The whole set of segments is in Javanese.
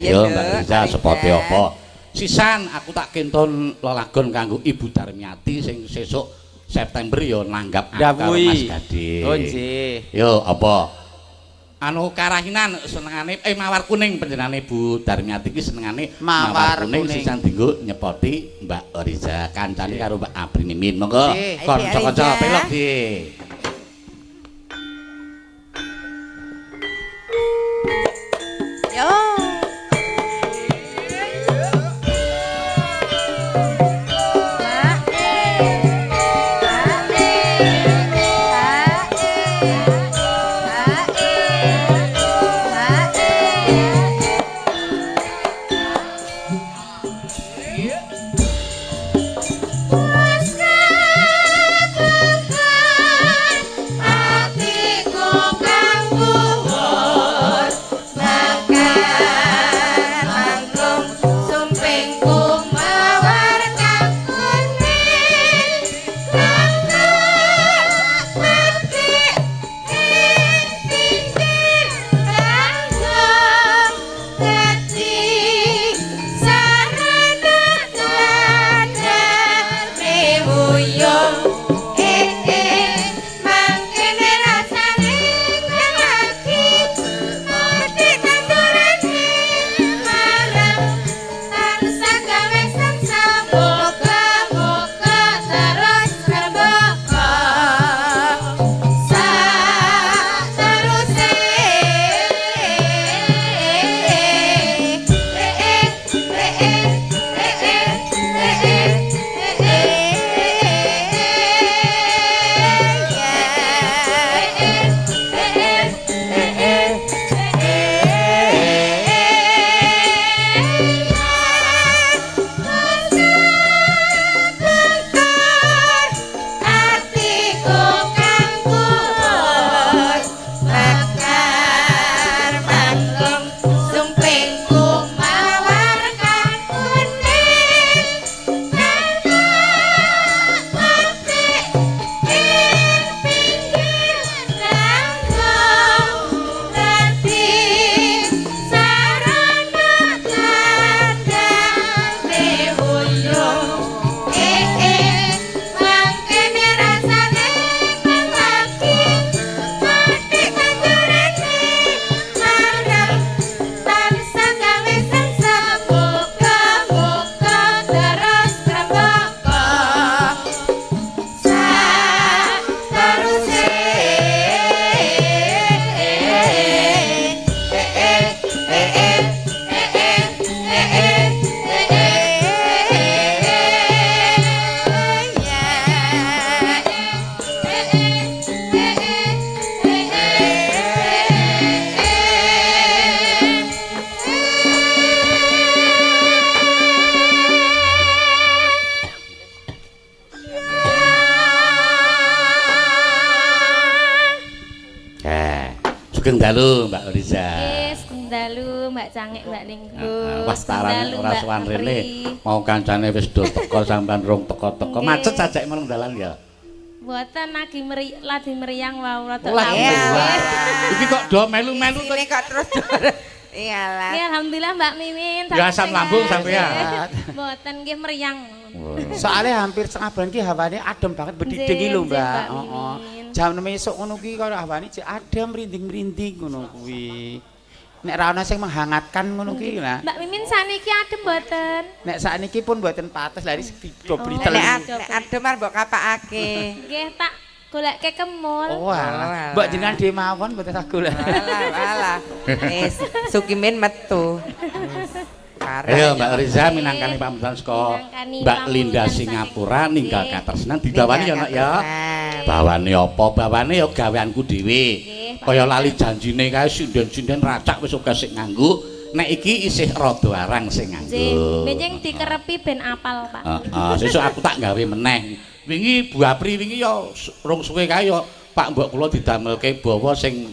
Yo Mbak Riza sepote apa? Sisan aku tak kentun lelagon kanggo Ibu Darmiati sing sesuk September yo nanggap aku Mas Gading. Oh nggih. Yo apa? Anu karahinan senengane mawar kuning panjenengane Bu Darmiati iki senengane mawar kuning sisan dienggo nyepoti Mbak Riza kancane karo Mbak Apri Mimin. Monggo kanca-kanca pelok di. Yo. Sugeng dalu Mbak Riza. Nggih, sugeng dalu Mbak Cangik, Mbak Linggo. Wah, taran ora sowan rene. Mau kancane wis do teko sampean rong teko-teko. Macet sajake meneng dalan ya. Mboten lagi lagi meriang wau rada. Iki kok do melu-melu to. Ini kok terus. Iyalah. Nggih, alhamdulillah Mbak Mimin. Ya asam lambung sampean. Mboten nggih meriang. Soale hampir setengah bulan ki hawane adem banget bediding iki lho Mbak. Heeh. Jam 6 esuk ngono kuwi karo hawane jek adem rinding-rinding ngono kuwi. Nek ra ono sing menghangatkan ngono kuwi lah. Mbak Mimin saniki adem mboten? Nek sakniki pun mboten pates lha iki dobli telu. Nek adem arep mbok kapakake. Nggih tak golekke kemul. Oh alah. Mbok jenengan dhewe mawon mboten tak golek. Alah alah. Wis Sukimin metu. Ayo Mbak Riza minangkani pamundutan saka Mbak Linda Singapura ninggal katresnan didawani ya nak ya. Bawane apa? Bawane ya gaweanku dhewe. Kaya lali janjine kae sinden-sinden racak wis akeh sing nganggo. Nek iki isih rada arang sing nganggo. Benjing dikerepi ben apal, Pak. Heeh, sesuk aku tak gawe meneh. Wingi Bu Apri wingi ya rong suwe kae ya Pak mbok kula didamelke bawa sing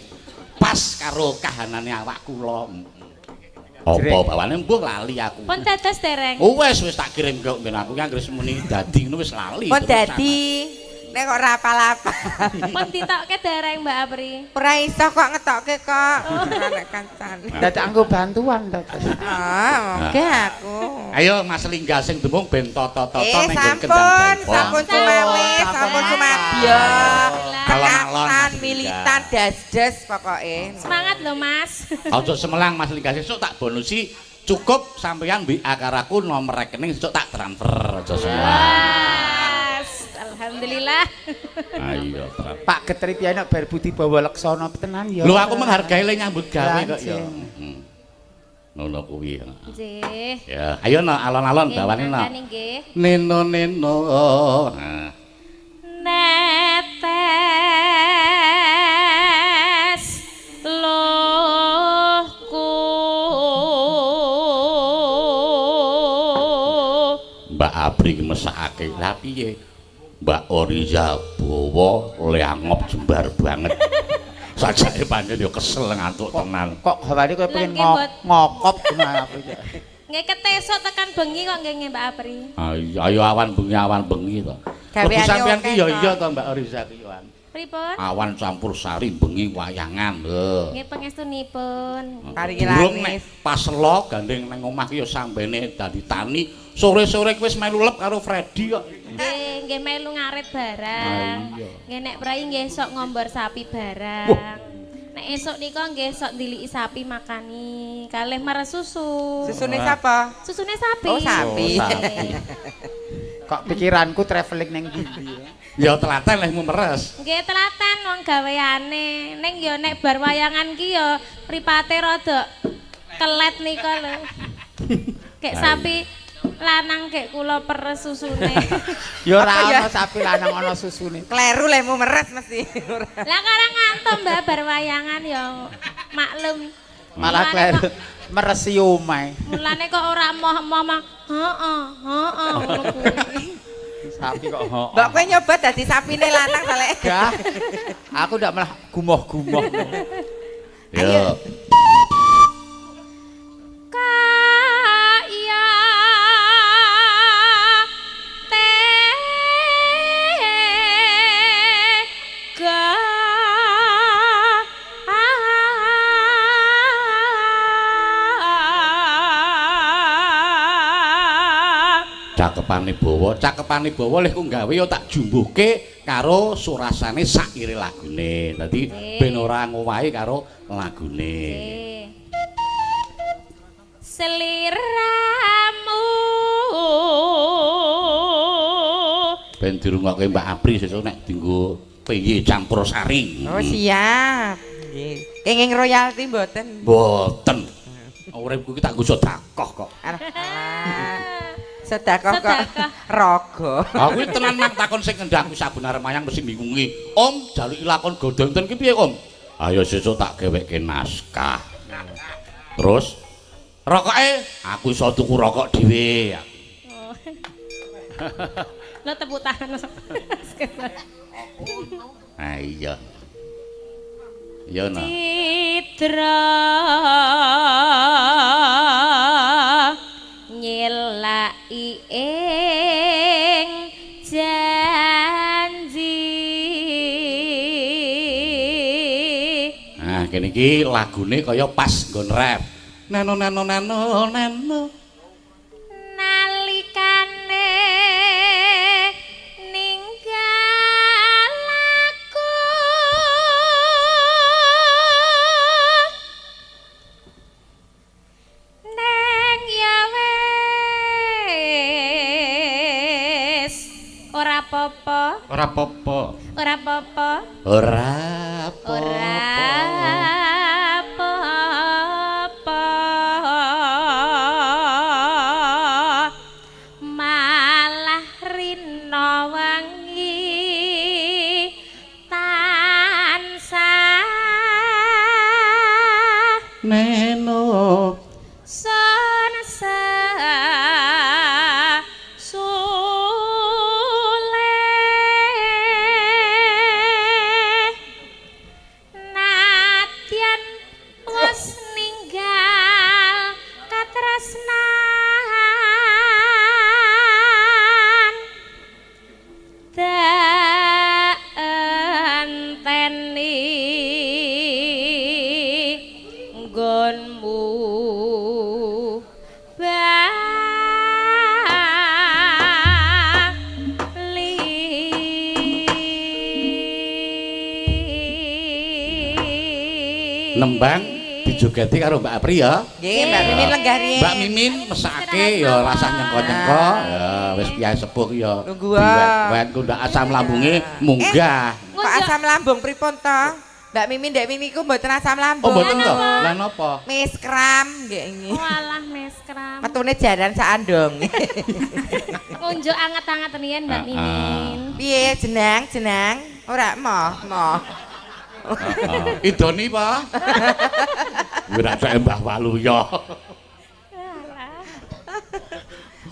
pas karo kahanane awak kula. Apa bawane mbuh lali aku. Pun dados dereng. Oh wis wis tak kirim kok nggen aku ki anggere muni dadi ngono wis lali. Pun dadi. Nek kok ora apal-apal. Pun ditokke dereng Mbak Apri. Ora iso kok ngetokke kok. Ora nek kancane. Dadak anggo bantuan to. Ah, oke aku. Ayo Mas Lingga sing demung ben tata-tata ning nggon kendang Sampun, sampun sumawis, sampun sumabya. Alon-alon militan das-das pokoke. Semangat lho Mas. Aja semelang Mas Lingga sesuk tak bonusi cukup sampeyan WA karo aku nomor rekening sesuk tak transfer aja semelang. Alhamdulillah. Ayo, Pak Getri piye nek bar budi bawa leksana tenan ya. Lho aku menghargai le nyambut gawe kok ya. Ngono kuwi. Nggih. Ya, ayo no alon-alon bawane no. Neno neno. Netes lohku. Mbak Apri ki mesakake. Lah piye? Mbak Oriza bawa leangop jembar banget. Sajake pancen ya kesel ngantuk tenan. Kok hawane koyo pengen ngokop ngono aku iki. Nggih ketesuk tekan bengi kok nggih Mbak Apri. Ayo ayo awan bengi to. Lebu sampean ki ya iya to Mbak Oriza ki yo. Pripun? Awan campur sari bengi wayangan lho. Nggih pangestunipun. Paringi laris. Pas lo gandeng nang omah ki ya sambene dadi tani. Sore-sore wis melu lep karo Freddy kok. Nggih, nggih melu ngarit barang. Nggih nek prei nggih sok ngombor sapi barang. Nek esuk nika nggih sok ndiliki sapi makani, kalih meres susu. Susune sapa? Susune sapi. Oh, sapi. Kok pikiranku traveling neng ndi ya? Ya telaten lehmu meres. Nggih telaten wong gaweane. Ning ya nek bar wayangan ki ya mripate rada kelet nika lho. Kek sapi lanang kek kula peres susune. Ya ora ana sapi lanang ana susune. Kleru lehmu meres mesti. Lah karang ngantuk Mbak bar wayangan ya maklum. Malah kleru meresi omahe. Mulane kok ora moh-moh heeh heeh ngono kuwi. Sapi kok heeh. Mbok kowe nyoba dadi sapine lanang ta lek. Gah. Aku ndak malah gumoh-gumoh. Yo. Kaya tega Cakepane bawa, cakepane bawa leh ku gawe ya tak jumbuhke karo surasane saire lagune. Dadi ben ora ngowahi karo lagune. Seliramu ben dirungokke Mbak Apri sesuk nek dienggo PY campur sari. Oh siap. Nggih. Kenging royalti mboten? Mboten. Uripku ki tak nggo sedekah kok. Sedekah kok raga. Aku tenan nang takon sing ngendhakku saben arep mayang mesti bingungi. Om, jaluki lakon godhong ki piye, Om? Ayo sesuk tak gewekke naskah. Terus rokoke aku iso tuku rokok dhewe. Oh. Lo tepuk tangan. Ah iya. Iya nah. Citra nyelaki ing janji. Nah, kene iki lagune kaya pas nggon rap. Nano nano nano nano nalikane ninggal aku neng ya wis ora apa-apa ora apa-apa ora apa-apa ora apa-apa ora apa-apa malah rina wangi tansah neno sun sule nadyan wis ninggal katresnan Nembang dijogeti karo Mbak Apri ya. Nggih, Mbak Mimin lenggah riyin. Mbak Mimin mesake ya rasah nyengko-nyengko. Ya wis piye sepuh ya. Diwet-wet ku ndak asam lambunge munggah. Kok asam lambung pripun to? Mbak Mimin ndek wingi ku mboten asam lambung. Oh mboten to? Lah napa? Meskram nggih nggih. Walah meskram. Metune jaran sak andong. Ngunjuk anget-anget riyen Mbak Mimin. Piye jenang jenang? Ora moh moh. Idoni pa? Ora tek Mbah Waluyo.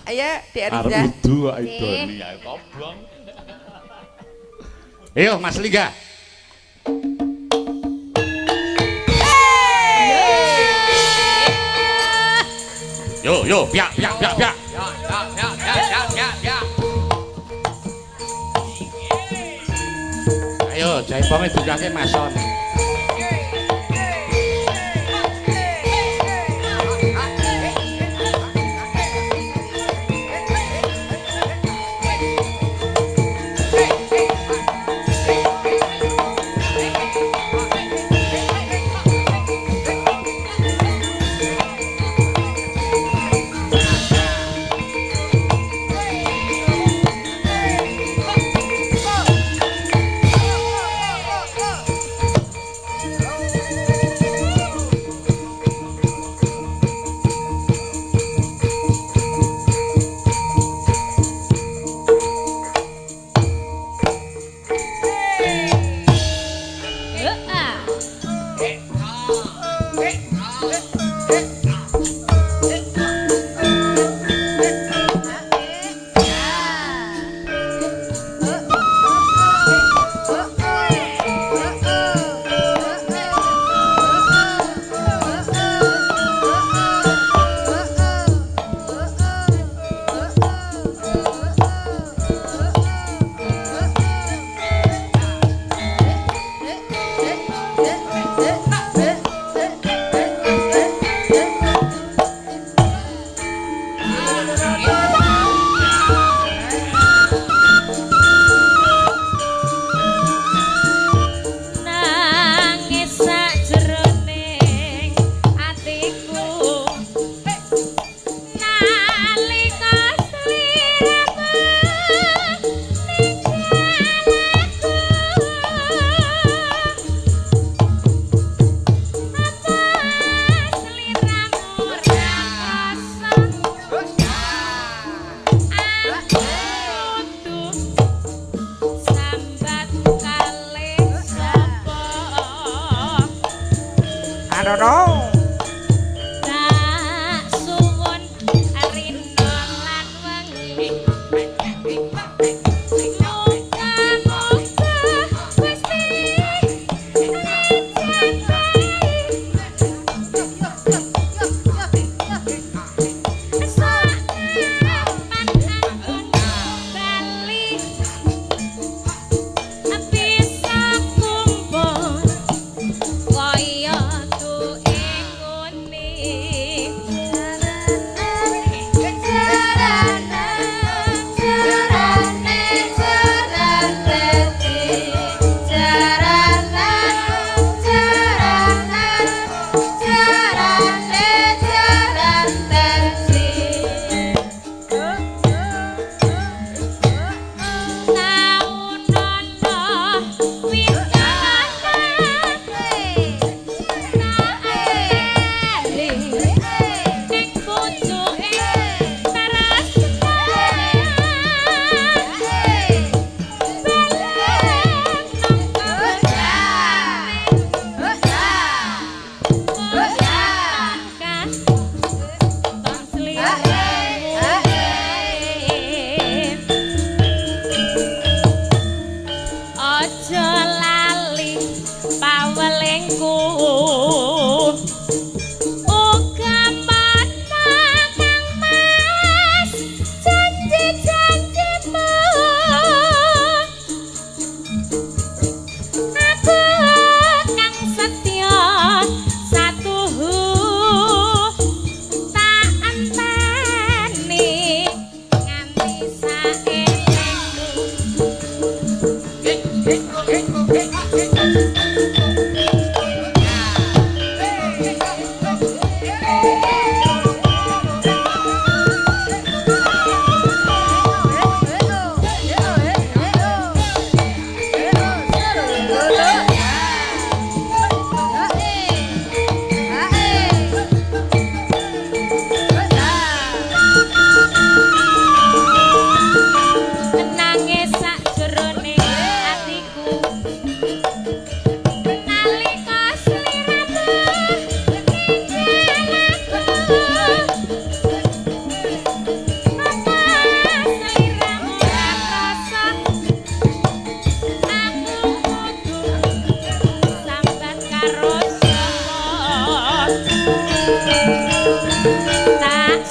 Ayo Dik Riza. Arep idu kok idoni ayo kobong. Ayo Mas Lingga. Yo yo piak piak piak piak. Ya ya ya ya ya ya. Ayo jaiponge dukake Mason.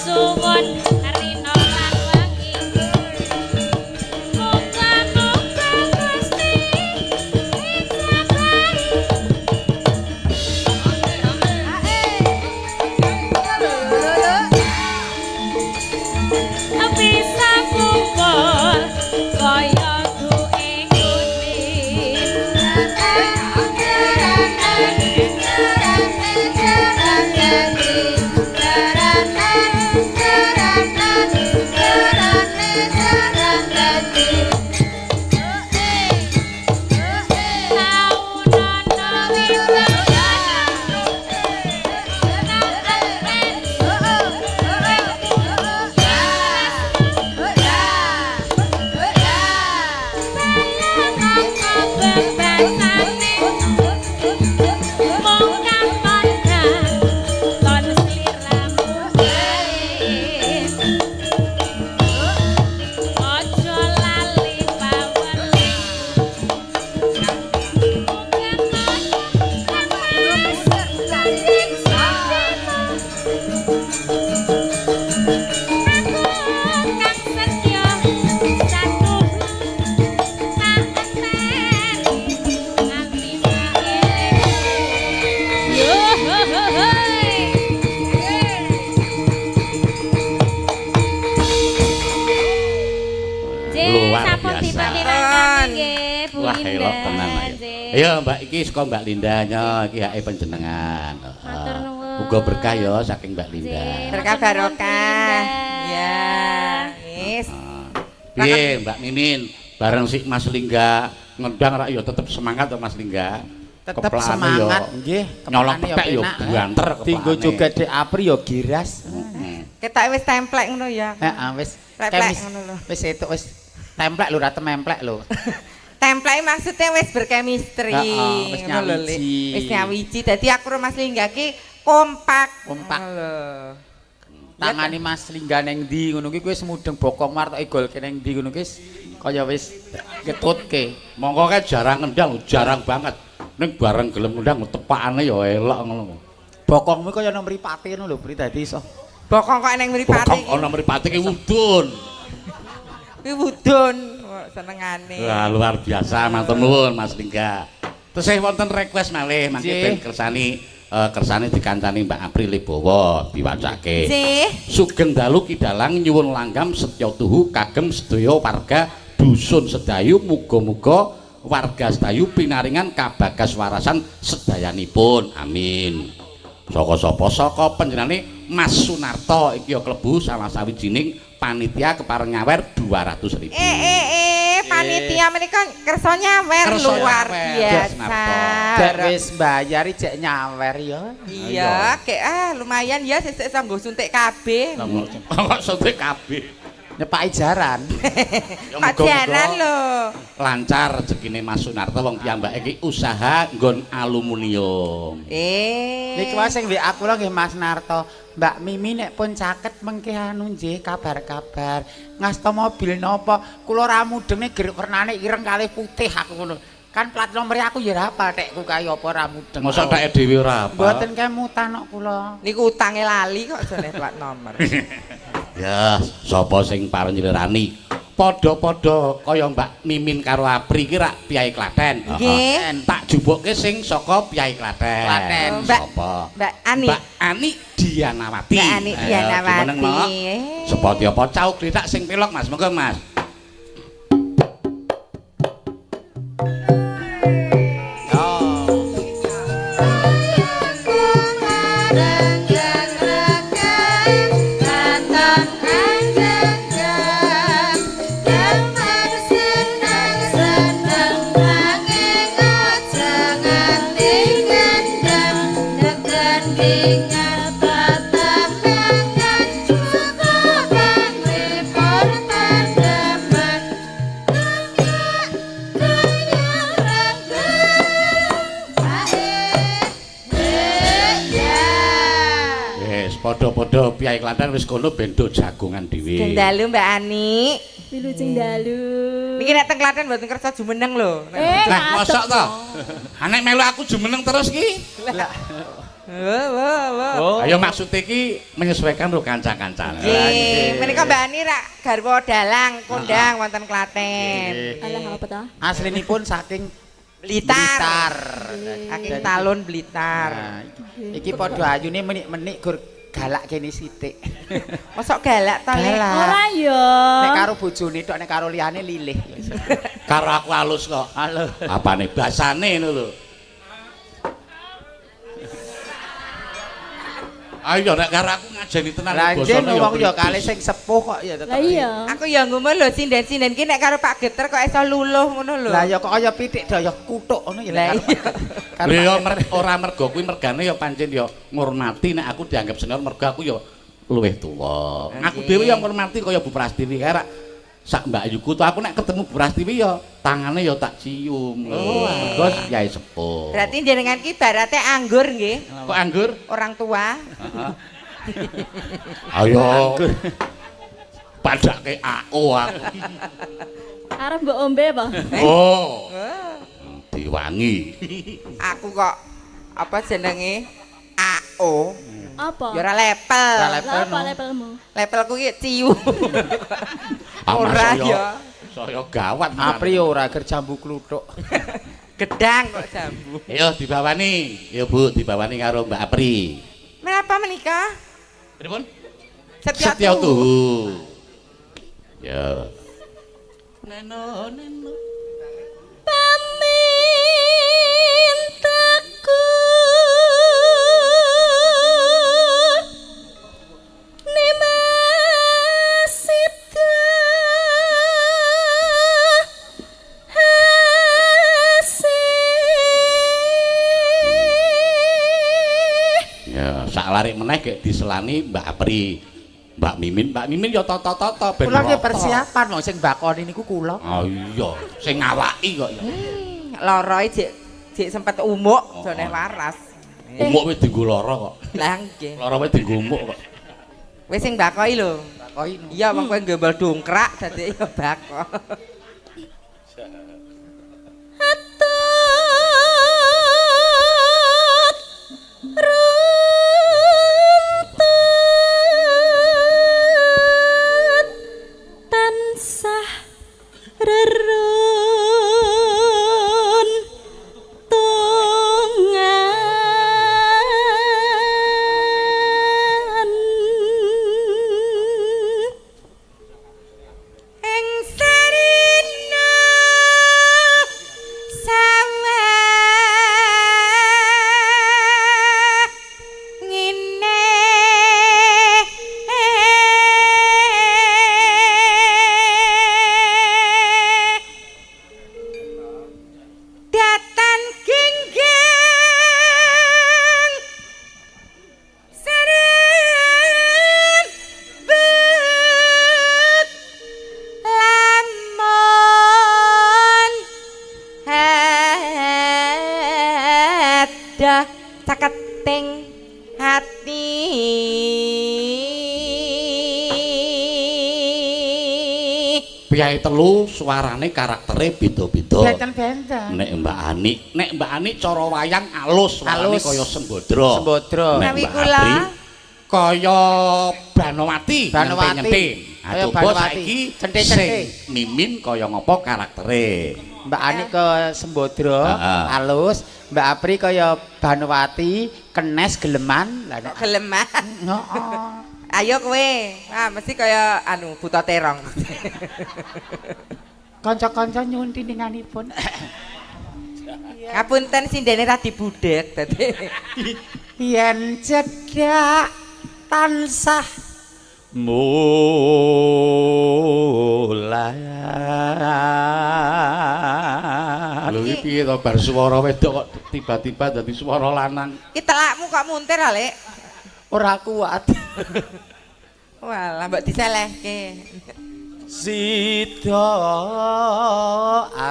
suwun rina lan wengi. Muga-muga Gusti ijabahi. Bisa kumpul kaya duwe ngene. Ayo Mbak iki saka Mbak Linda nya iki hake panjenengan. Matur nuwun. Muga berkah ya saking Mbak Linda. Berkah barokah. Ya, wis. Piye Mbak Mimin, bareng si Mas Lingga ngendang rak ya tetep semangat to Mas Lingga. Tetep semangat nggih, nyolong pethek ya banter keplane. Dinggo joget Dek Apri ya giras. Ketok wis templek ngono ya. Heeh, wis. Ngono lho. Wis etuk wis templek lho, ra tememplek lho. Templek maksudnya wis berchemistry. Heeh, wis nyawiji. Wis nyawiji. Dadi aku karo Mas Lingga ki kompak. Kompak. Lho. Tangane Mas Lingga ning ndi ngono ki wis mudeng bokong martoke golke ning ndi ngono ki kaya wis ketutke. Mongko kae jarang ngendang, jarang banget. Ning bareng gelem ngendang tepakane ya elok ngono. Bokongmu kaya ana mripate ngono lho, Bri, dadi iso. Bokong kok ning mripate. Bokong ana mripate ki wudun. Kuwi wudun senengane. Wah, luar biasa, matur nuwun Mas Lingga. Tesih wonten request malih mangke ben kersani kersane dikancani Mbak Apri Lebawa diwacake. Sugeng dalu Ki Dalang nyuwun langgam setya tuhu kagem sedaya warga dusun Sedayu, muga-muga warga Sedayu pinaringan kabagas warasan sedayanipun. Amin. Saka sapa? Saka panjenengane Mas Sunarto iki ya klebu salah sawijining panitia kepareng nyawer 200.000. Panitia menika kersa nyawer luar biasa. Jek wis mbayari jek nyawer ya. Iya, kek lumayan ya sesuk iso nggo suntik KB. Kok suntik KB? Nyepaki jaran. Pak jaran lho. Lancar rezekine Mas Sunarto wong piyambake iki usaha nggon aluminium. Niki wae sing WA kula nggih Mas Narto. Mbak Mimi nek pun caket mengke anu nggih kabar-kabar. Ngasta mobil napa? Kula ra mudenge gerek wernane ireng kalih putih aku ngono. Kan plat nomere aku ya ora hafal tekku kae apa ora mudeng. Mosok teke dhewe ora hafal. Mboten kemutan kok kula. Niku utange lali kok jane plat nomor. Ya, sapa sing pareng nyelirani? Padha-padha kaya Mbak Mimin karo Apri iki rak Piyai Klaten. Nggih. Tak jupuke sing saka Piyai Klaten. Klaten. Sapa? Mbak Ani. Mbak Ani Dianawati. Mbak Ani Dianawati. Sepati apa cau glithak sing pelok Mas? Monggo Mas. Padha-padha Piyai Klaten wis kono bendo jagongan dhewe. Sugeng dalu Mbak Ani. Wilujeng dalu. Niki nek teng Klaten mboten kersa jumeneng lho. Lah mosok to? Ha nek melu aku jumeneng terus ki. Lah Wah. Ayo maksud iki menyesuaikan karo kanca-kancane. Nggih, menika Mbak Ani rak garwa dalang kondang wonten Klaten. Alah apa ta? Aslinipun saking Blitar. Saking Talun Blitar. Iki padha ayune menik-menik gur galak kene sithik. Mosok galak ta, Lek? Ora ya. Nek karo bojone tok, nek karo liyane lilih. Karo aku halus kok. Halus. Apane basane ngono lho. Ayo nek karo aku ngajeni tenan basane ya. Wong ya kalih sing sepuh kok ya tetep. Lah iya. Aku ya ngumun lho sinden-sinden ki nek karo Pak Geter kok iso luluh ngono lho. Lah ya kok kaya pitik daya kuthuk ngono ya nek karo. Lha ya ora mergo kuwi mergane ya pancen ya ngurmati nek aku dianggap senior mergo aku ya luwih tuwa. Aku dhewe ya ngurmati kaya Bu Prastiwi kae rak sak Mbak Yuku to aku nek ketemu Bu Prastiwi ya tangane ya tak cium. Oh, mergo yai sepuh. Berarti jenengan ki ibarate anggur nggih. Kok anggur? Orang tua. Heeh. Ayo. Padake AO aku. Arep mbok ombe apa? Oh. Diwangi. Aku kok apa jenenge AO. Apa? Ya ora level. Ora level. Apa levelmu? Levelku ki ciu. Ora ya. Saya gawat. Apri ora ger jambu kluthuk. Gedang kok jambu. Ayo dibawani. Ya Bu, dibawani karo Mbak Apri. Menapa menika? Pripun? Setya Tuhu. Ya. Neno neno. Pamintaku Sak larik meneh gek diselani Mbak Apri, Mbak Mimin, Mbak Mimin ya toto-toto ben. Kula nggih persiapan wong sing bakoni niku kula. Oh iya, sing ngawaki kok ya. Loroe jek sempet umuk jane waras. Umuk wis dienggo lara kok. Lah nggih. Lara wis dienggo umuk kok. Wis sing bakoi lho. Bakoi. Iya wong kowe nggembel dongkrak dadi ya bako. Caketing hati. Piyai telu suarane karaktere beda-beda. Benten-benten. Nek Mbak Ani, nek Mbak Ani cara wayang alus, suarane kaya Sembadra. Sembadra. Nek Mbak Apri kaya Banowati, Banowati. Kaya coba saiki centhe-centhe. Mimin kaya ngopo karaktere? Mbak Ani ke Sembadra, alus. Mbak Apri kaya Banowati, kenes geleman. Lah nek geleman. Heeh. Ayo kowe. Ah mesti kaya anu buta terong. Kanca-kanca nyuwun tininganipun. Ngapunten sindene ra dibudhek dadi. Yen cedhak tansah mulat. Lho iki piye to bar swara wedok kok tiba-tiba dadi swara lanang. Ki telakmu kok muntir a, Lek? Ora kuat. Walah mbok diselehke. Sida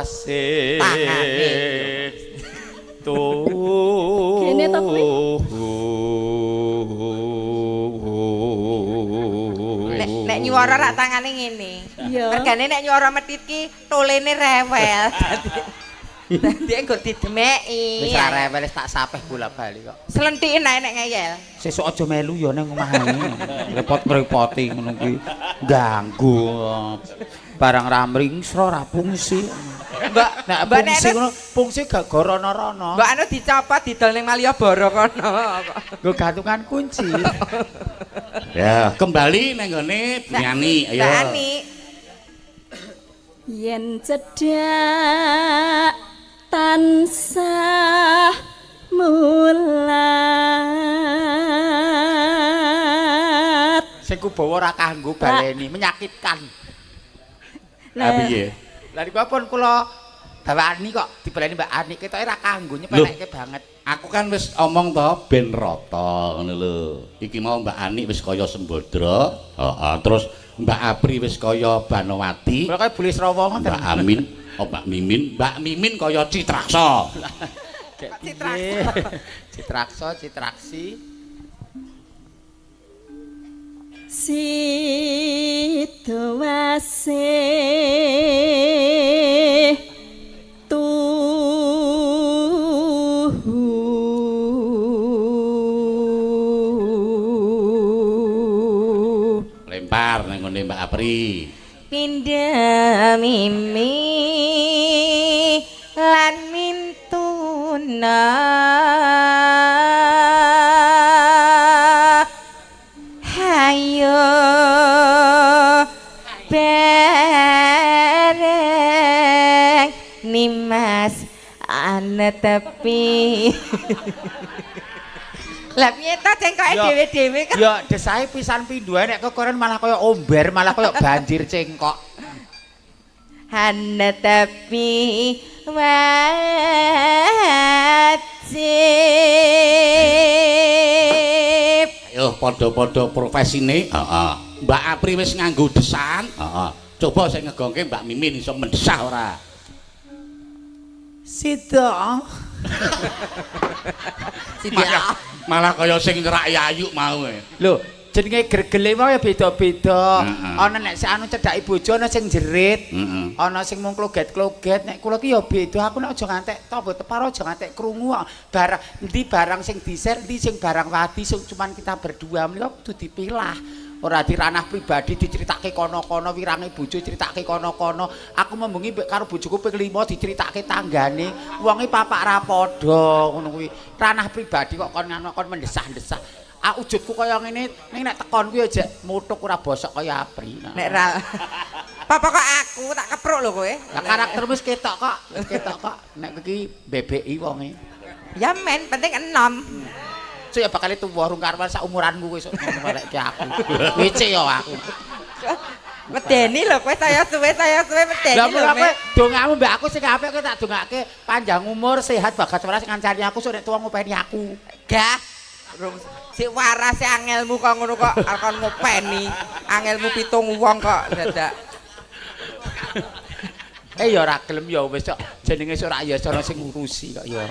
asih. Tangane. Tuh. Kene to kuwi. Nek nyuwara rak tangane ngene. Iya. Mergane nek nyuwara medhit ki tolene rewel. Dadi nggo didemeki. Wis ora rewel wis tak sapeh bola-bali kok. Slenthiken ae nek ngeyel. Sesuk aja melu ya ning omahe. Repot-ngrepoti ngono kuwi. Ganggu. Barang ra mringsra ra fungsi. Mbak, Nek Mbak nek fungsi ngono, fungsi gak gorono-rono. Mbak anu dicopot didol ning Malioboro kono kok. Nggo gantungan kunci. Ya, kembali nang nggone Bu Yani. Ayo. Mbak Ani. Yen cedhak tansah mulat. Sing kubawa ora kanggo baleni, menyakitkan. Lah piye? Lah niku pun kula bawani kok dibaleni Mbak Ani ketoke ora kanggo nyepelekke banget. Aku kan wis omong to ben rata ngono lho. Iki mau Mbak Ani wis kaya Sembadra, heeh, terus Mbak Apri wis kaya Banowati. Kula kaya Bule Srawa ngoten. Mbak Amin, oh Mbak Mimin, Mbak Mimin kaya Citraksa. Citraksa. Citraksa, Citraksi. Sidowase tuhu. Lempar nang nggone Mbak Apri. Pindah mimi lan mintuna. Hayo bereng nimas anetepi. Lah piye to cengkoke dhewe-dhewe kok. Ya desahe pisan pindho nek kekoren malah kaya omber, malah kaya banjir cengkok. Anetepi wajib. Ayo padha-padha profesine. Heeh. Mbak Apri wis nganggo desahan. Heeh. Coba sing ngegongke Mbak Mimin iso mendesah ora? Sida. Malah, malah kaya sing nyerak Yayu mau e. Lho, jenenge gregele mau ya beda-beda. Ana nek sik anu cedhaki bojo ana sing jerit. Ana sing mung kloget-kloget. Nek kula ki ya beda. Aku nek aja ngantek tangga teparo aja ngantek krungu kok. Barang endi barang sing diser, endi sing barang wadi sing cuman kita berdua menika kudu dipilah. Ora di ranah pribadi diceritake kono-kono, wirange bojo critake kono-kono. Aku membengi karo bojoku ping 5 diceritake tanggane. Wonge papak ra padha ngono kuwi. Ranah pribadi kok kon ngono kon mendesah-desah. Ah ujudku kaya ngene, ning nek tekon kuwi aja mutuk ora bosok kaya Apri. Nek ra Papa kok aku tak kepruk lho kowe. Lah karaktermu wis ketok kok, wis ketok kok. Nek iki bebeki wonge. Ya men, penting enom. Sik ya bakal tuwa rung karuan sak umuranku kowe sok ngono goleke aku. Wece ya aku. Medeni lho kowe saya suwe medeni Lah lho. mula kowe dongamu mbak aku sing apik kowe tak dongake panjang umur, sehat, bagas waras ngancani aku sok nek tuwa ngopeni aku. Gah. Rung sik waras angelmu kok ngono kok arep kon ngopeni. Angelmu 7 wong kok dadak. Eh ya ora gelem ya wis kok jenenge sok ora ya ana sing ngurusi kok ya.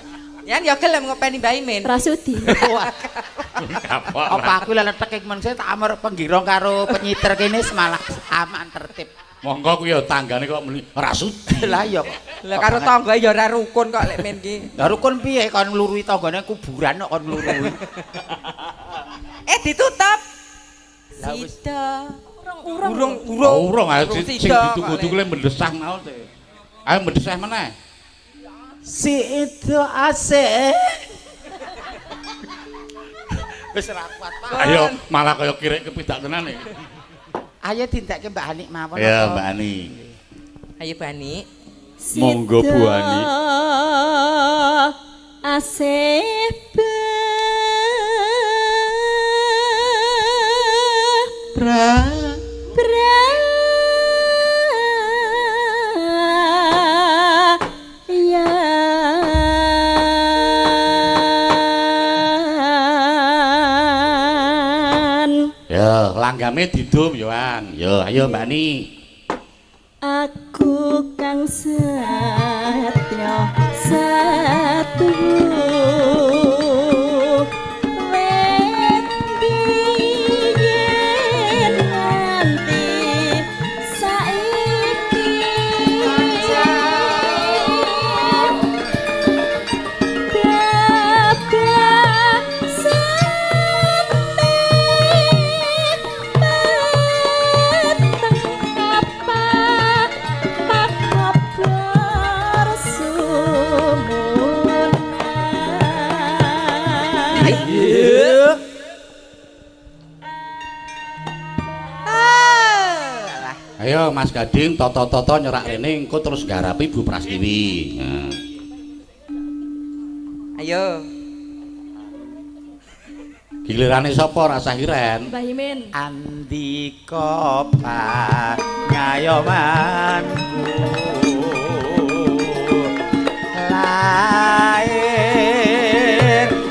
Yan ya gelem ngopeni Mbak Imin. Rasudi. Apa aku lha letek men saya tak amur penggirong karo penyiter kene malah aman tertib. Monggo kuwi ya tanggane kok muni ora sudi. Lah iya kok. Lah karo tangga ya ora rukun kok lek men ki. Lah rukun piye kon nglurui tanggane kuburan kok kon nglurui. Eh ditutup. Lah wis. Sida. Urung Urung urung. Urung ayo Urung sing sida kok, dituku-tuku le mendesah mau te. Ayo mendesah meneh. Si itu asik. Wis ora kuat Pak. Ayo malah kaya kirek kepidak tenan iki. Ayo dintekke Mbak Ani mawon. Ya Mbak Ani. Ayo Bu Ani. Monggo, Bu Ani. Asih Bra Brayan. Ya, langgame didum yo An. Yo, ayo Mbak Ani. Aku kang setya satu wit biyen nganti saiki Ayo Mas Gading toto-toto nyerak rene engko terus garapi Bu Prastiwi. Nah. Ayo. Gilirane sapa rasah iren? Mbah Imin. Andika pangayomanku lahir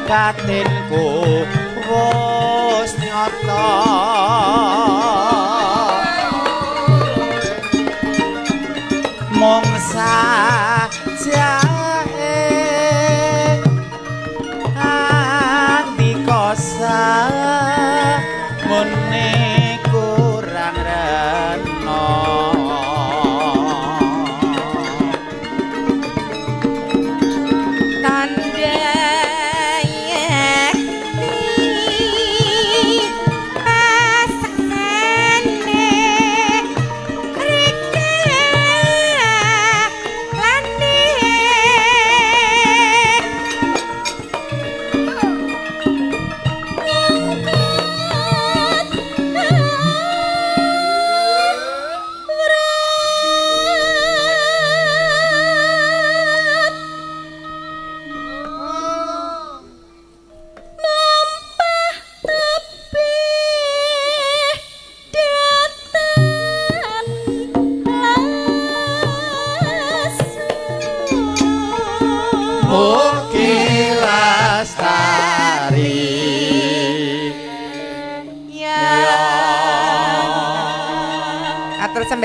batinku wis nyata mung sajae andika samune kurang rena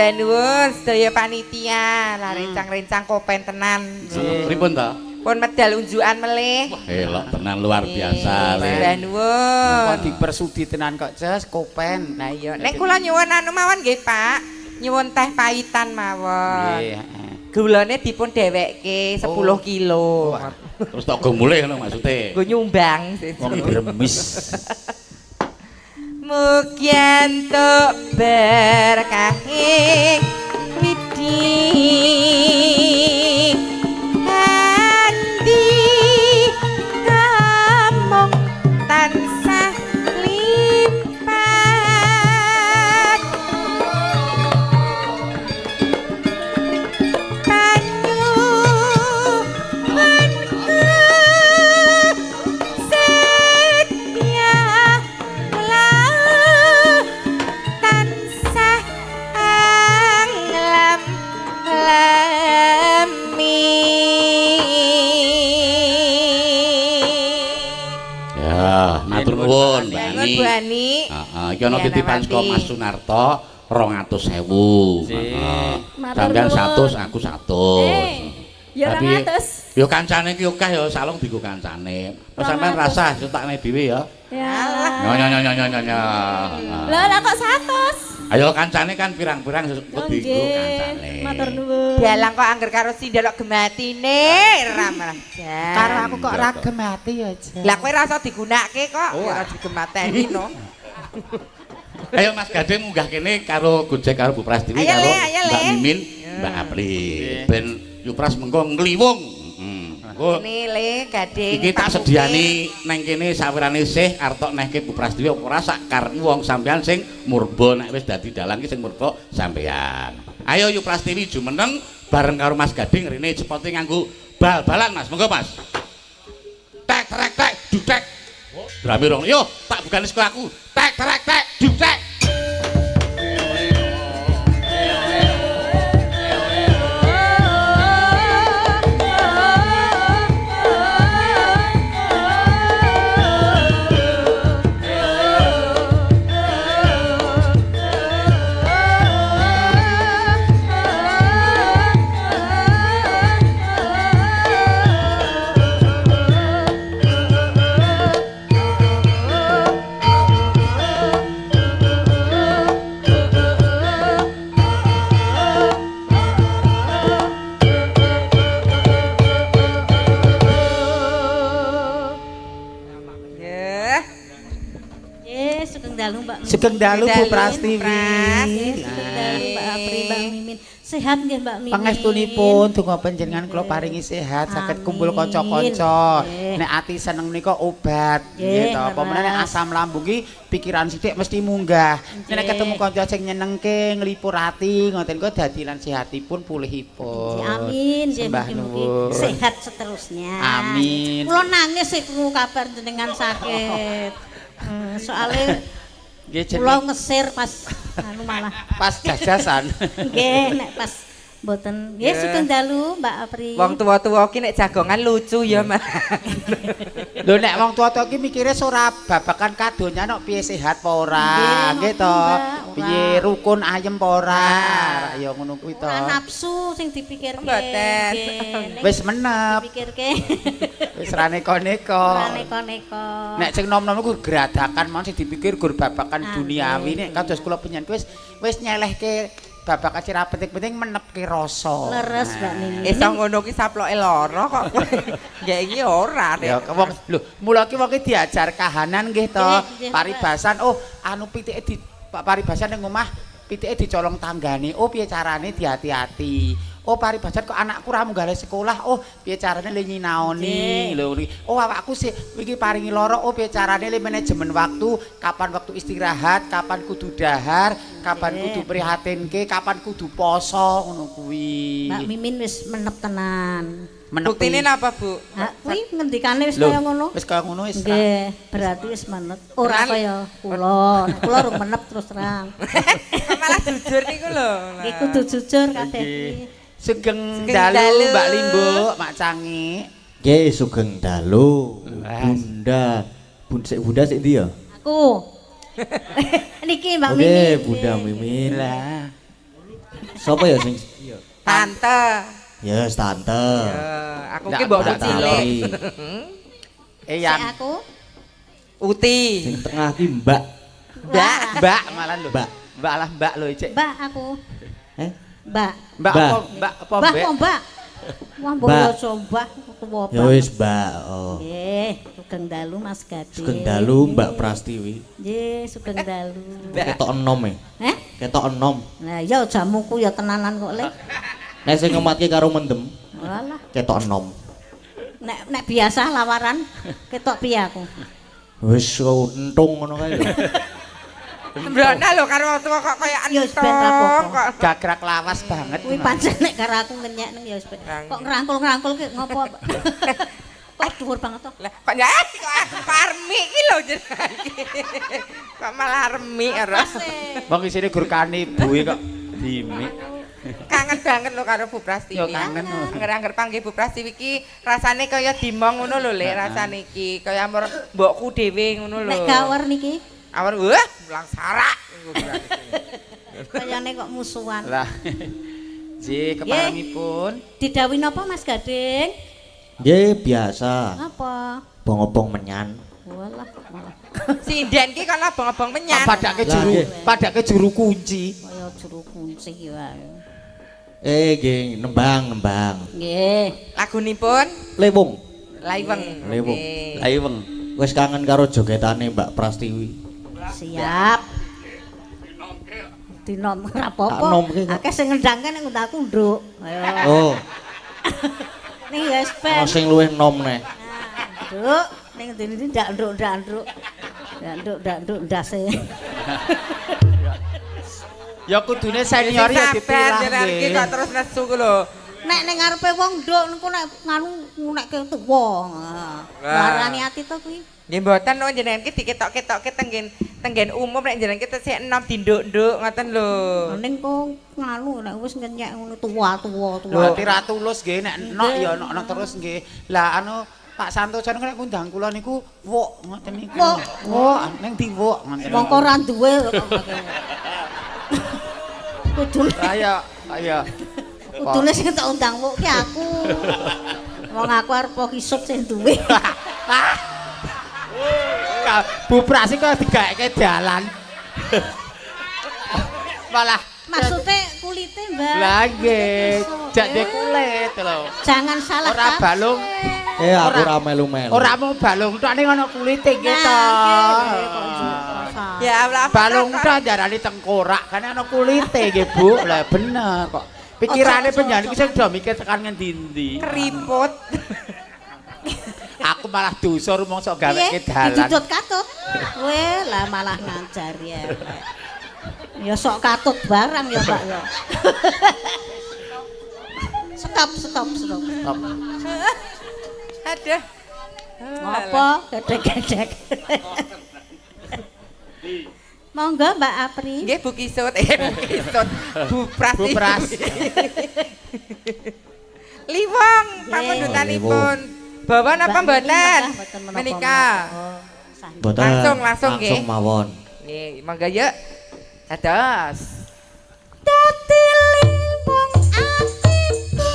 Nuwun sedaya panitia, lah rencang-rencang kopen tenan. Pripun ta? Pun medal unjukan melih. Wah, elok tenan luar biasa. Sembah nuwun. Kok dipersudi tenan kok, Ces, kopen. Lah iya, nek kula nyuwun anu mawon nggih, Pak. Nyuwun teh pahitan mawon. Nggih, Gulane dipun dheweke 10 kilo. Terus tok go mulih ngono maksude. Nggo nyumbang wong dremis. Mugi entuk berkahe widhi andi kamong tansah limpah panyuwunku setya tansah anglam lami. Ya, matur nuwun Mbak Ani. Bu Ani. Heeh, iki ana titipan saka Mas Sunarto 200.000. Heeh. Sampeyan 100, aku 100. Ya 200. Ya kancane iki akeh ya, salung dienggo kancane. Wis sampean rasah tak dhewe ya. Ya. Nyo nyo nyo nyo nyo nyo. Lah lah kok 100? Ayo kancane kan pirang-pirang kok dienggo kancane. Matur nuwun. Dalang kok angger karo sindel kok gematine ramah. Karo aku kok ra gemati ya, Jan. Lah kowe rasa digunakake kok, ora digemateni no. Ayo Mas Gading munggah kene karo Gojek karo Bu Prastiwi karo Mbak Mimin, Mbak Apri. Ben Yupras mengko ngliwung. Engko ngene le Gading. Iki tak sediani nang kene sawirane sih arep nehke Bu Prastiwi apa ora sak karep wong sampean sing murba nek wis dadi dalang ki sing murba sampean. Ayo Yu Prastiwi jumeneng bareng karo Mas Gading rene cepote nganggo bal-balan Mas. Monggo Mas. Tek trek tek dutek. Drame rong. Yo tak bukane sekolah aku. Tek trek tek dutek. Sugeng dalu Bu Prastiwi. Sugeng dalu Mbak Apri, Mbak Mimin. Sehat nggih Mbak Mimin. Pangestunipun donga panjenengan kula paringi sehat, saged kumpul kanca-kanca. Nek ati seneng nika obat nggih to. Apa meneh nek asam lambung ki pikiran sithik mesti munggah. Nek ketemu kanca sing nyenengke, nglipur ati, ngoten kok dadi lan sehatipun pulihipun. Amin. Mugi-mugi sehat seterusnya. Amin. Kula nangis sik krungu kabar jenengan sakit. Soale kula ngesir pas anu malah pas jajasan. Nggih, nek pas mboten. Nggih, sugeng dalu Mbak Apri. Wong tuwa-tuwa ki nek jagongan lucu ya, Mas. Lho nek wong tuwa-tuwa ki mikire ora babakan kadonyan kok piye sehat apa ora, nggih to. Piye rukun ayem apa ora. Ya ngono kuwi to. Ora nafsu sing dipikirke. Mboten. Wis menep. Dipikirke. Wis ra neko-neko. Ora neko-neko. Nek sing nom-nom iku gradakan mawon sing dipikir gur babakan duniawi nek kados kula panjenengan wis nyelehke babakan sing ra penting-penting menepke rasa. Leres Mbak Mimin. Iso ngono ki saploke lara kok. Nggih iki ora nek. Ya wong lho mula ki wong ki diajar kahanan nggih to. Paribasan oh anu pitike di paribasan ning omah pitike dicolong tanggane. Oh piye carane dihati-hati. Oh paribasan kok anakku ra munggah sekolah. Oh piye carane le nyinaoni lho. Oh awakku sih iki paringi lara. Oh piye carane le manajemen waktu, kapan waktu istirahat, kapan kudu dahar, kapan kudu prihatinke, kapan kudu poso ngono kuwi. Mbak Mimin wis menep tenan. Buktine napa, Bu? Ha kuwi ngendikane wis kaya ngono. Wis kaya ngono wis. Nggih, berarti wis menep. Ora kaya kula. Nek kula rung menep terus terang. Malah jujur niku lho. Nggih kudu jujur kabeh iki. Sugeng dalu Mbak Limbuk, Mak Cangi. Nggih, sugeng dalu. Bunda, Bunda sik ndi ya? Aku. Niki Mbak Mimin. Oke, Bunda Mimin. Lah. Sopo ya sing Tante. Yes, tante. Ya, aku ki mbokku cilik. Eyang. Aku Uti. Sing tengah ki Mbak. Mbak, Mbak malah lho. Mbak. Mbak lah Mbak lho, Cek. Mbak aku. Eh? Mbak. Mbak apa? Mbak apa Mbak? Mbak Mbak. Wah, mbok aja Mbak tuwa banget. Ya wis, Mbak. Oh. Nggih, sugeng dalu Mas Gading. Sugeng dalu Mbak Prastiwi. Nggih, sugeng dalu. Ketok enom e. Heh? Ketok enom. Lah iya jamuku ya tenanan kok, Le. Nek sing ngematke karo mendem. Walah. Ketok enom. Nek nek biasa lawaran ketok piye aku? Wis entung ngono kae lho. Sembrono lho karo wong tuwa kok kaya entung kok. Gagrak lawas banget. Kuwi pancen nek karo aku ngenyek ning ya wis kok ngrangkul-ngrangkul ki ngopo. Kok dhuwur banget to. Lah kok kok armi iki lho jenengan iki. Kok malah armi ora. Wong isine gur kanibu kok dimik. Kangen banget lho karo Bu Prastiwi. Yo kangen. Angger-angger panggih Bu Prastiwi iki rasane kaya dimong ngono lho Lek, rasane iki kaya amor mbokku dhewe ngono lho. Nek gawar niki awar wah mulang sarak. Kayane kok musuhan. Lah. Nggih, keparengipun. Didhawuhi napa Mas Gading? Nggih, biasa. Apa? Bong-obong menyan. Walah, malah. Sinden ki kono obong-obong menyan. Padake juru, padake juru kunci. Kaya juru kunci wae. Nggih, nembang-nembang. Nggih. Lagunipun Lewung. Laiweng. Lewung. Laiweng. Wis kangen karo jogetane Mbak Prastiwi. Siap. Dinom ora apa-apa. Akeh sing ngendangke nek ngundang aku nduk. Ayo. Oh. Ning ya wis ben. Ana sing luwih enom neh. Nduk, ning ndi-ndi ndak nduk ndak nduk. Ndak nduk ndak nduk ndase. Ya kudune senior ya dipilah nggih. Kok terus nesu ku lho. Nek ning ngarepe wong nduk niku nek nganu ngunekke tuwa. Larani ati to kuwi. Nggih mboten no jenengan ki diketok-ketokke tenggen umum nek jenengan ki tesih enom dinduk-nduk ngoten lho. Ning kok nganu nek wis ngenyek ngono tuwa-tuwa tuwa. Lho ati ra tulus nggih nek enok ya enok terus nggih. Lah anu Pak Santoso niku nek ngundang kula niku wuk ngoten niku. Wuk ning ndi wuk ngoten. Mongko ora duwe kok. Kudune. Ayo, ayo. Kudune sing tak undang wuk ki aku. Wong aku arep kisut sing duwe. Bu Prasi kok digaeke dalan. Malah maksude kulite, Mbak. Lah nggih, jak kulit lho. Jangan salah. Ora balung. Aku ora melu-melu. Ora mung balung tok ning ana kulite nggih to. Kok salah. Ya Allah. Balung tok diarani tengkorak, kan ana kulite nggih, Bu. Lah bener kok. Pikirane panjenengan iku sing do mikir tekan ngendi-endi. Keriput. Aku malah dosa rumangsa gaweke dalan. Didudut katut. Kowe lah malah ngajari elek. Ya sok katut barang ya, Mbak ya. Stop, stop, stop. Stop. Aduh. Ngopo gedek-gedek. Monggo Mbak Apri. Nggih Bu Kisut, Bu Kisut. Bu Pras. Bu Pras. Liwong pamundutanipun. Bawa napa mboten? Menika. Mboten. Langsung langsung nggih. Langsung mawon. Nggih, monggo yuk. Dados. Dadi liwong atiku.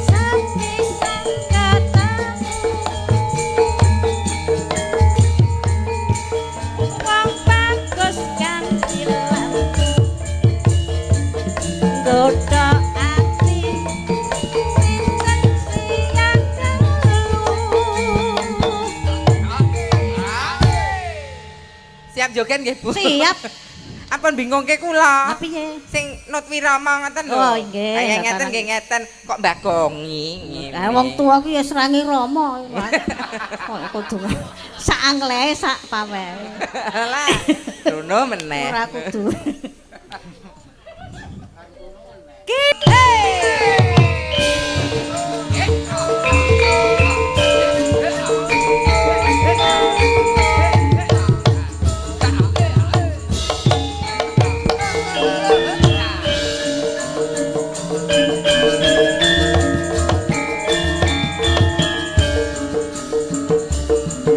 Sepisan ketemu. Wong bagus kandilan. Nggodha ati sinten siang dalu. Siap joget nggih, Bu? Siap. Ampun bingungke kula. Lah piye? Sing nut wirama ngoten lho. Oh, nggih. Kaya ngeten nggih ngeten kok mbagongi. Lah wong tuwa ku ya serangi rama. Kok kudu sak anglehe sak pawehe. Lah, rono meneh. Ora kudu.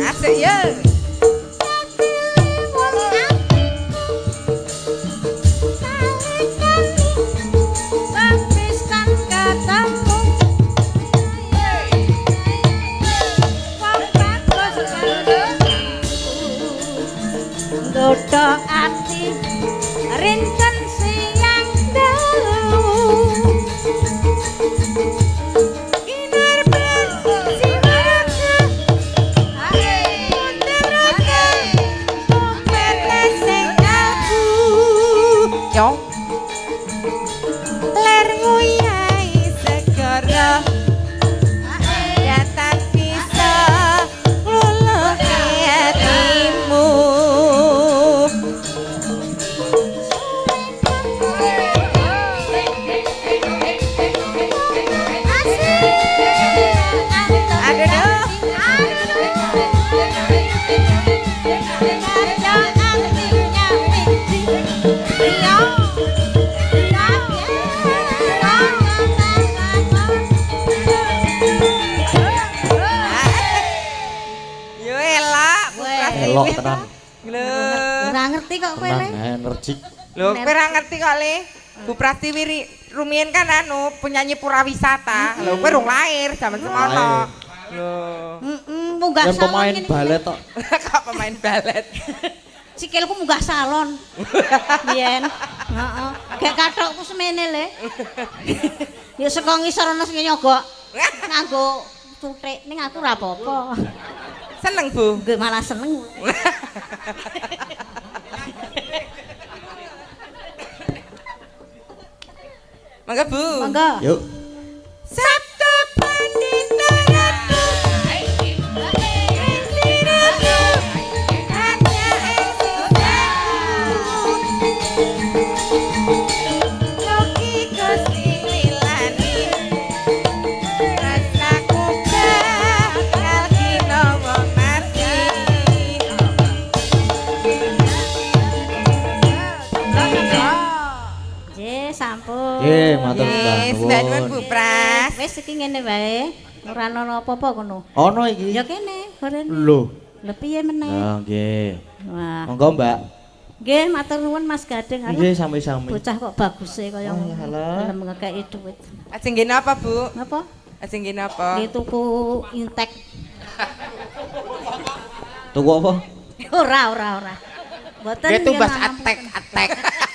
Asik ya. Sepisan ketemu. Wong bagus nggodha ati rinten siang dalu. Kinarban siwaka puterake petesing kalbu. Yo. Ler nguyai segara datan bisa ngluluhi atimu. Aduh. Yo elak, Bu Prasiwi. Elok tenan. Lho. Ora ngerti kok kowe le. Tenan energik. Lho, kowe ora ngerti kok le. Bu Prastiwi rumiyin kan anu penyanyi purawisata. Lho, kowe rung lahir jaman semono. Lho. Heeh, munggah Yang salon. pemain ngene iki. balet tok. Kok pemain balet. Sikilku munggah salon. Biyen. Heeh. Gek kathokku semene le. Ya saka ngisor ana sing nyogok nganggo cuthik ning aku ora apa-apa. Seneng, Bu. Nggih malah seneng. Monggo, Bu. Monggo. Yuk. Sabtu Pandita Ratu. Ratu. Hanya ing sisaku. Yogi Gusti Lilani. Rasaku bakal kinawa mati. Nggih, sampun. Nggih, matur Nggih, sembah sembah nuwun Bu Pras. Wis iki ngene wae. Ora ana apa-apa kono. Ono iki. Ya kene, gorene. Lho. Lha piye meneh? Lah nggih. Wah. Monggo, Mbak. Nggih, matur nuwun Mas Gading. Alah, Nggih, sami-sami. Bocah kok baguse kaya Oh, ngono. alah. Gelem ngekeki dhuwit. Ajeng nggih napa, Bu? Napa? Ajeng nggih napa? Nggih tuku intek. Tuku apa? Ora, ora, ora. Mboten Nggih tumbas nggih, atek atek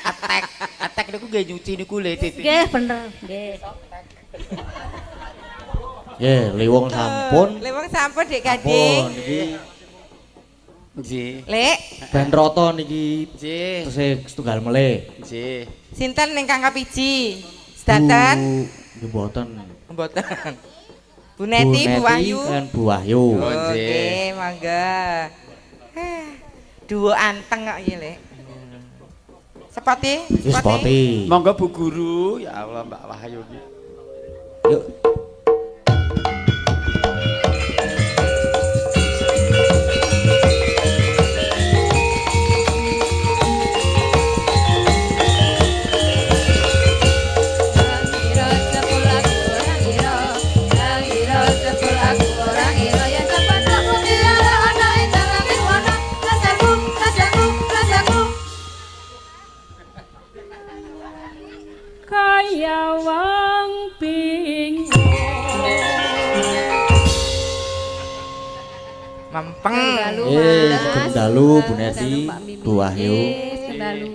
atek atek niku nggih nyuci niku le titik. Nggih, bener. Nggih. Nggih, Lewong sampun. Lewong sampun Dik Gading. Niki. Nggih. Lek. Ben rata niki. Nggih. Tesih setunggal melih. Nggih. Sinten ingkang kapiji? Sedanten? Nggih mboten. Mboten. Bu Neti, Bu Wahyu. Kan Bu Wahyu. Oke, mangga. Duo anteng kok iki, Lek. Sepoti? Sepoti. Monggo Bu Guru, ya Allah Mbak Wahyu iki. Yuk. Kaya wong bingung. Mempeng. Sugeng dalu Bu Neti, Bu Wahyu. Sugeng dalu.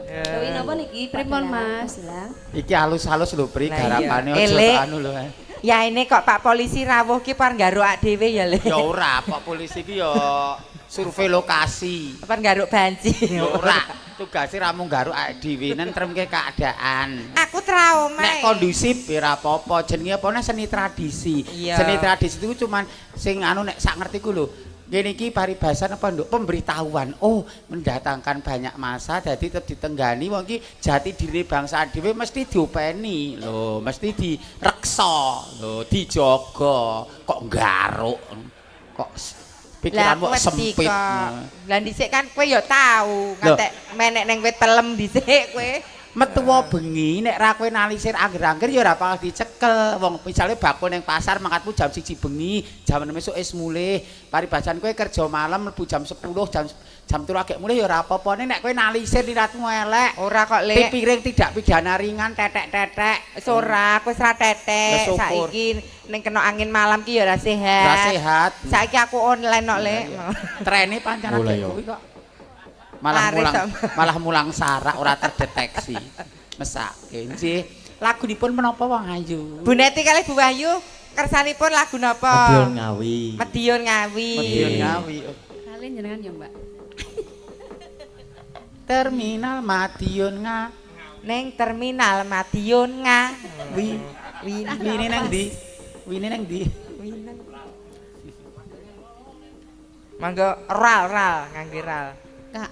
Dewi napa niki? Pripun Mas? Iki halus-halus lho Pri, garapane aja anu lho. Ya ini kok Pak Polisi rawuh ki par nggaruk dhewe ya Le. Ya ora, Pak Polisi ki ya survei lokasi. Apa nggaruk banci? Ya ora. Tugase ra mung nggaruk awake dhewe nentremke keadaan. Aku trauma. Nek kondusif ya ora apa-apa, jenenge apa seni tradisi. Iya. Seni tradisi itu cuman sing anu nek sak ngertiku lho. Ngene iki paribasan apa nduk pemberitahuan. Oh, mendatangkan banyak masa dadi tetep ditenggani wong iki jati diri bangsa dhewe mesti diopeni lho, mesti direksa lho, dijaga. Kok nggaruk. Kok pikiranmu sempit. Lah dhisik kan kowe ya tau ngantek menek ning wit pelem dhisik kowe. Metuwa bengi nek ra kowe nalisir angger-angger ya ora bakal dicekel. Wong misale bakul ning pasar mangkatmu jam 1 bengi, jam 6 esuk wis mulih. Paribasan kowe kerja malam mlebu jam 10, jam 3 agek mulih ya ora apa-apa. Nek kowe nalisir niatmu elek. Ora kok, Lek. Piring tidak pidana ringan tetek-tetek. Wis ora, kowe wis ra tetek. Saiki ning kena angin malam ki ya ora sehat. Ora sehat. Saiki aku online kok, Lek. Trene pancen akeh kuwi kok. Malah mulang sarak ora terdeteksi. Mesake. Nggih. Lagunipun menapa wong ayu? Bu Neti kalih Bu Wahyu kersanipun lagu napa? Madiun Ngawi. Madiun Ngawi. Madiun Ngawi. Kalih jenengan ya, Mbak. Terminal Madiun Ngawi. Neng terminal Madiun Ngawi. Wine nang ndi? Wine nang ndi? Wine. Mangga ral ngangge ral. Kak.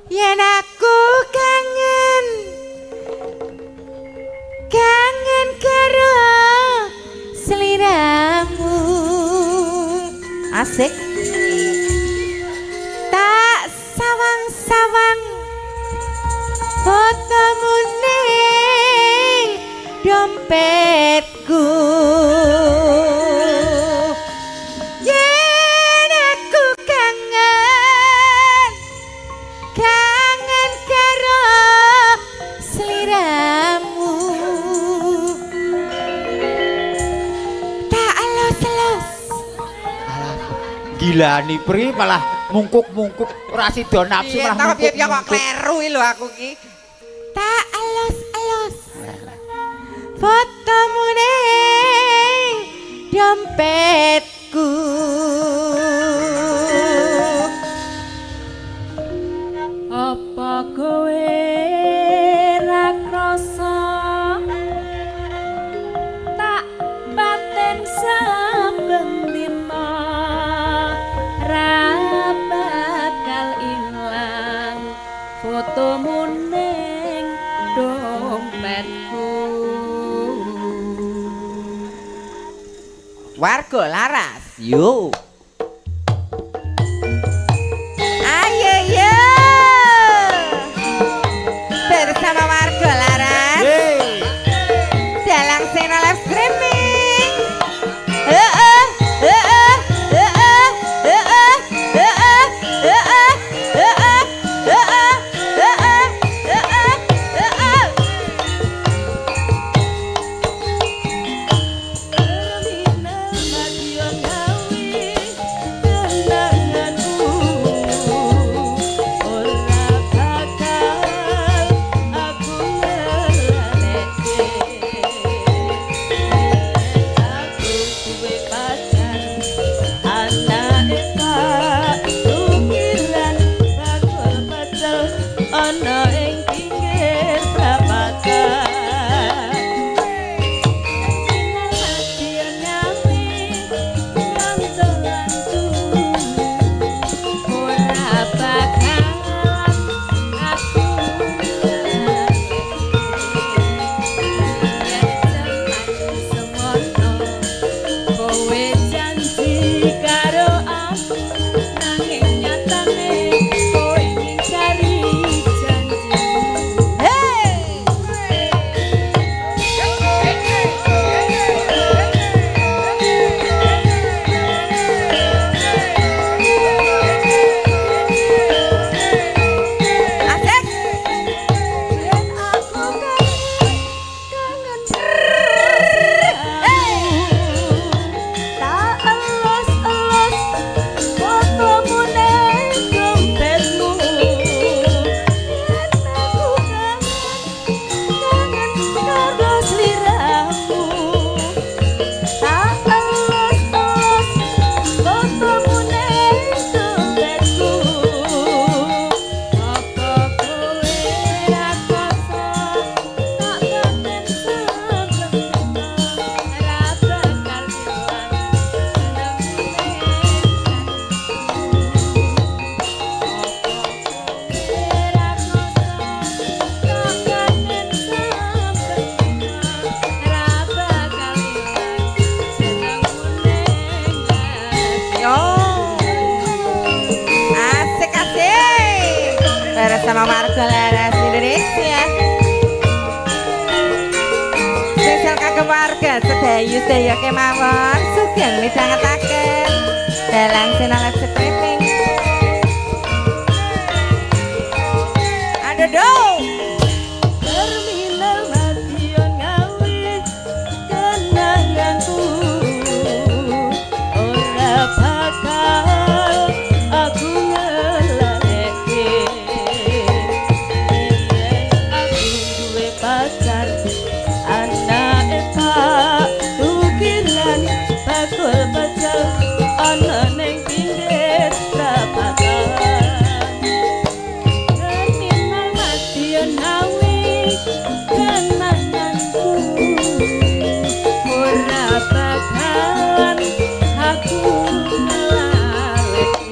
Yen aku kangen kangen karo sliramu. Asik. Tak sawang-sawang fotomu ning dompetku. Yen aku kangen kangen karo sliramu. Tak elos-elos. Gilani Pri malah mungkuk-mungkuk ora sida nafsu malah mungkuk. Piye kok kleru lho aku ki. Tak elos-elos fotomu ning dompetku. Apa kowe ra krasa tak batin saben dina ra bakal ilang fotomu ning dompetku. Warga Laras, yo. Ayo yo. Bersama Warga Laras. Dalang Sena live streaming. Heeh, heeh, heeh, heeh, heeh, heeh, heeh, heeh, heeh, heeh, heeh. Terminal Madiun Ngawi. Dayu sedaya kemawon sugeng midhangetaken dalang Sena live streaming. Aduh. Terminal Madiun Ngawi kenanganku ora bakal aku ngelaleke. Yen aku duwe pacar anake Pak Tukiran bakul pecel ana ning pinggir prapatan. Terminal Madiun Ngawi kenanganku ora bakal aku ngelaleke.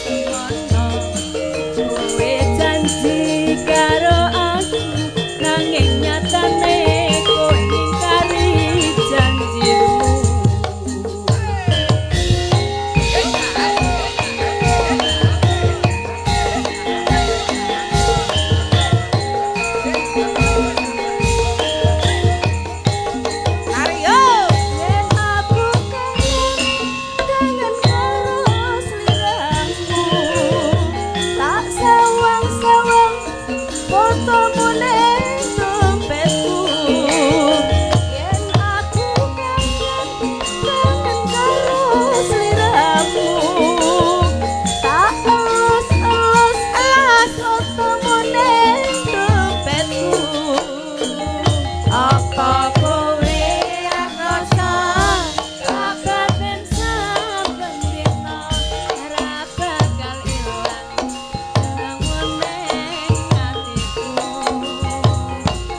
Semono kowe janji karo aku nanging nyatane kowe ngingkari janjimu. Mari yo. Yen aku kangen, kangen karo sliramu, tak sawang-sawang fotomu ning dompetku. Yen aku kangen, kangen karo sliramu, tak elus-elus elus fotomu ning dompetku. Apa kowe ra krasa kabaten saben dina ora bakal ilang bangun ning atiku.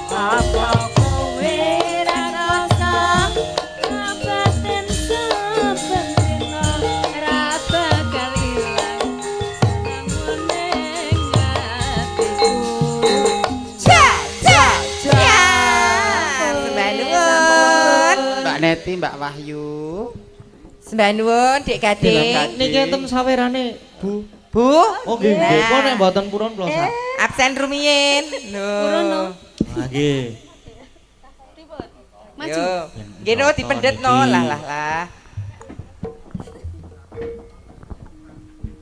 Apa kowe ra krasa kabaten saben dina ora bakal ilang bangun ning atiku. Ja ja ja. Sembah nuwun. Mbak Neti, Mbak Wahyu. Sembah nuwun Dik Gading. Niki enten sawerane, Bu. Bu. Oh nggih, nggih. Kok nek mboten purun kula sak. Absen rumiyin. Lho. Purun no. Ah nggih. Maju. Yo. Nggih no dipendet no lah lah lah.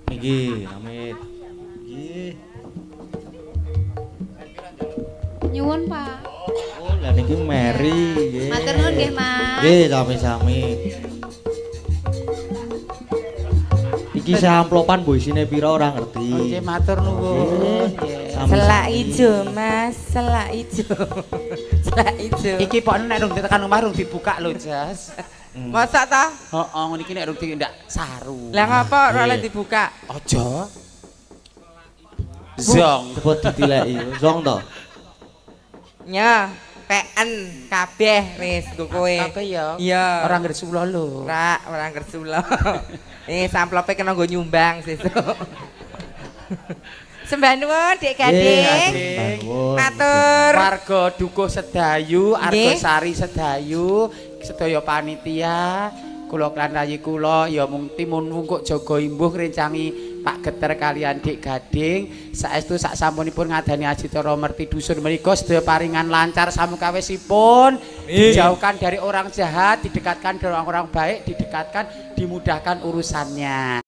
Niki, amit. Nggih. Nyuwun, Pak. Oh, lah niki Mary nggih. Matur nuwun nggih, Mas. Nggih, sami-sami. Iki samplopan mbok isine pira ora ngerti. Oke, matur nuwun. Nggih. Sami-sami. Selak ijo Mas, selak ijo. Selak ijo. Iki pokne nek rung ditekan omah rung dibuka lho, Jas. Mosok ta? Heeh, ngono iki nek rung di ndak saru. Lah ngapa ora oleh Nggih. dibuka? Aja. Zong. Cepet ditileki. Zong to. Nya, peken kabeh wis nggo kowe. Kabeh ya. Iya. Ora ngresula lho. Ora, ora ngresula. Samplope kena nggo nyumbang sesuk. Sembah nuwun Dik Gading. Nggih, nuwun. Matur. Warga Dukuh Sedayu, Nggih. Argosari Sedayu, sedaya panitia, kula klan rayi kula ya mung timun wungkuk jaga imbuh ngrencangi Pak Geter kalian Dik Gading. Saestu sak sampunipun ngadani adicara merti dusun menika sedaya paringan lancar samukawisipun, dijauhkan dari orang jahat, didekatkan dari orang-orang baik, didekatkan, dimudahkan urusannya.